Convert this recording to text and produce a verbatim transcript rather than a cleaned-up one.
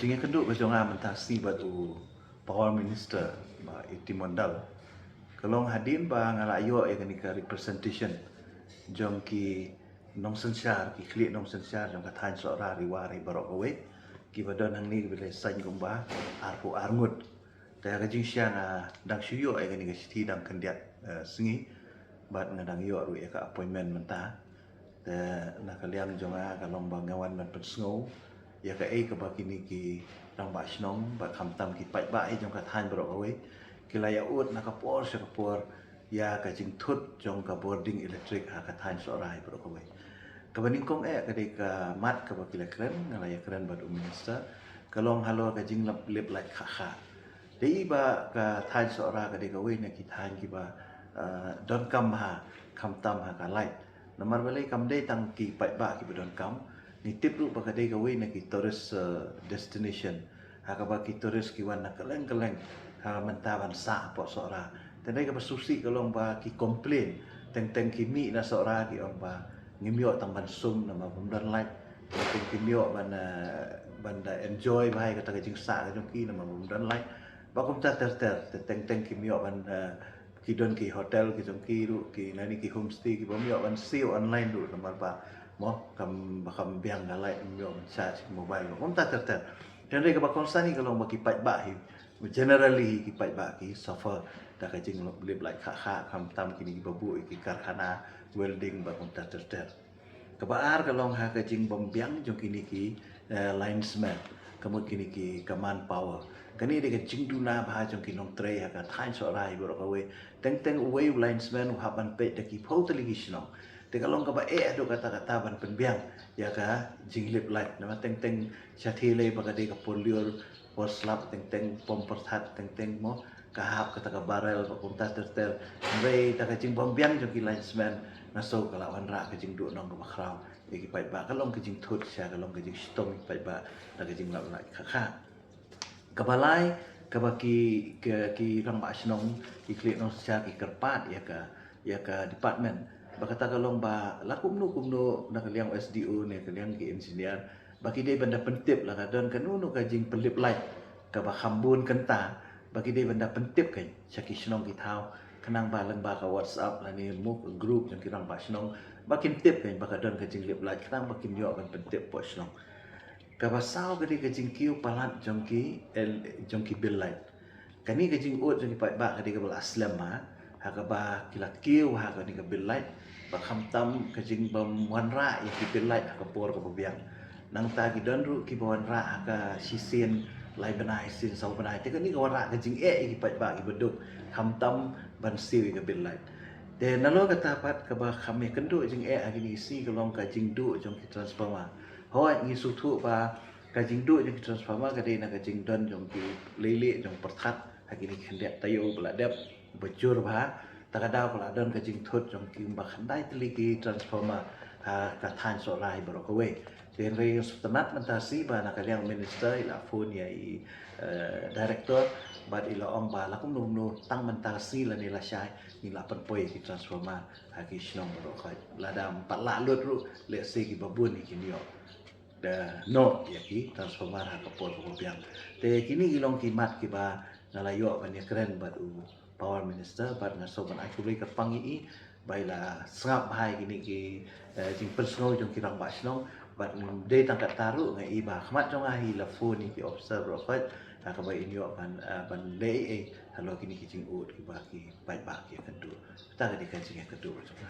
Jingïakynduh ka jong nga mynta shi bad u Power Minister Bah A T Mondal ka long hadien ba nga la ïoh ïa kane ka representation jong ki nongsynshar, ki khlieh nongsynshar jong ka thaiñ Sohra Ri War hi baroh kawei, kiba don hangne kiba la saiñ kumba arphew ar ngut. Te ka jingshang, ah, dang shu ïoh ïa kane ka shithi dang khyndiat, eh, sngi bad nga dang ïoh ruh ïa ka appointment mynta. Te na ka liang jong nga ka long ba nga wan ban pynsngew ïa kaei kaba kine ki rangbah shnong bad khamtam ki paidbah hi jong ka thaiñ baroh kawei ki la ïa ud na ka por sha ka por ïa ka jingthut jong ka bording electric ha ka thaiñ Sohra hi baroh kawei. Kaba nyngkong eh ka dei ka mat kaba ki la kren, nga la ïa kren bad u minister, ka long halor ka jinglip lait khah khah. Dei ba ka thaiñ Sohra ka dei kawei na ki thaiñ kiba, ah, donkam ha, khamtam ha ka lait. Namar balei kam dei tang ki paidbah kiba donkam, ngi tip ruh ba ka dei kawei na ki tourist, eh, destination ha kaba ki tourist ki wan na kylleng kylleng ha mynta ban sah hapoh Sohra. Te dei kaba sngewsih ka long ba ki complain, teng teng ki mih na Sohra ki ong ba ngim ïoh tang ban sum namar bym don lait. Teng teng kim ïoh ban, eh, ban da enjoy bha ïa kata ka jingsah ka jong ki namar bym don lait. Ba kumta ter ter, te teng teng kim ïoh ban, eh, ki don ki hotel ki jong ki ruh, ki nani ki homestay ki bym ïoh ban siew online ruh namar ba mo kam, ba kam biang ka lait, ym ïoh ban charge ki mobile ruh. Kumta ter ter. Hynrei kaba kongsan hi ka long ba ki paidbah hi, generally hi ki paidbah ki suffer da ka jinglip lait khah khah, khamtam kine kiba buh ïa ki karkhana welding bad kumta ter ter. Kaba ar ka long ha ka jingbym biang jong kine ki, eh, linesman, ka mut kine ki, ka manpower. Kane dei ka jingduna bha jong ki nongtrei ha ka thaiñ Sohra hi baroh kawei. Teng teng uwei u linesman u hap ban peit da ki phew tylli ki shnong. Te ka long kaba eh haduh katta katta ban pynbiang ïa ka jinglip lait. Namar teng teng shatei lei ba ka dei ka por lyiur, por slap, teng teng pom pyrthat, teng teng mo ka hap kata ka barrel bad kumta ter ter. Hynrei da ka jingbym biang jong ki linesman nga sngew ka la wanrah ka jingduhnong kaba khraw ïa ki paidbah, ka long ka jingthut sha, ka long ka jingshitom ïa ki paidbah da ka jinglip lait khah khah. Kaba lai, kaba ki, ki, ki rangbah shnong, ki khlieh nongsynshar ki kyrpad ïa ka, ïa ka department. Ba kata ka long ba la kumno kumno na ka liang S D O ne ka liang ki engineer ba ki dei ban da pyntip lada don kano kano ka jingpynlip lait kaba kham bun kynta, ba ki dei ban da pyntip kein sha ki shnong ki thaw, khnang ba lyngba ka WhatsApp lane mo ka group jong ki rangbah shnong ba kin tip kein ba ka don ka jinglip lait, khnang ba kin ïoh ban pyntip hapoh shnong. Kaba saw ka dei ka jingkiew palat jong ki, eh, jong ki bill lait. Kane ka jingud jong ki paidbah ka dei kaba la slem ha, ha kaba ki la kiew ha kane ka bill lait, ba khamtam ka jingbym wanrah ïa ki bill lait ha ka por kaba biang. Nangta ki don ruh kiba wanrah ha ka shisien lai bnai, shisien saw bnai. Te kane ka wanrah ka jingeh ïa ki paidbah kiba duk, khamtam ban siew ïa ka bill lait. Te nalor kata pat kaba kham ïakynduh jingeh ha kine ki sngi ka long ka jingduh jong ki transformer. Hooid, ngi sngewthuh ba ka jingduh jong ki transformer ka dei na ka jingdon jong ki leilieh jong pyrthat ha kine ki khyndiat taïew ba la dep, ba jur bha. Ta ka daw ka la don ka jingthut jong ki ba khyndai tylli ki transformer ha ka thaiñ Sohra hi baroh kawei. Te hynrei sngewtynnat mynta shi ba na ka liang minister i la phone ïa i, eh, director bad i la ong ba la kumno kumno tang mynta shi lane lashai ngi la pynpoi ki transformer ha ki shnong baroh kawei. Lada ym pat lah lut ruh, lehse kiba bun hi kin ïoh da noh ïa ki transformer ha ka por kaba biang. Te kine ki long ki mat kiba nga la ïoh ban ïakren bad u Power Minister bad nga sngew ban ai khublei kyrpang ïa i ba i la sngap bha ïa kine ki, eh, jingpynsngew jong ki rangbah shnong. Bad dei tang katta ruh nga i ba khmat jong nga hi la phone ïa ki officer baroh kawei ha kaba in ïoh ban, eh, ban leh ei ei halor kine ki jingud kiba ki paidbah ki ïakynduh. Kata ka dei ka jingïakynduh jong nga.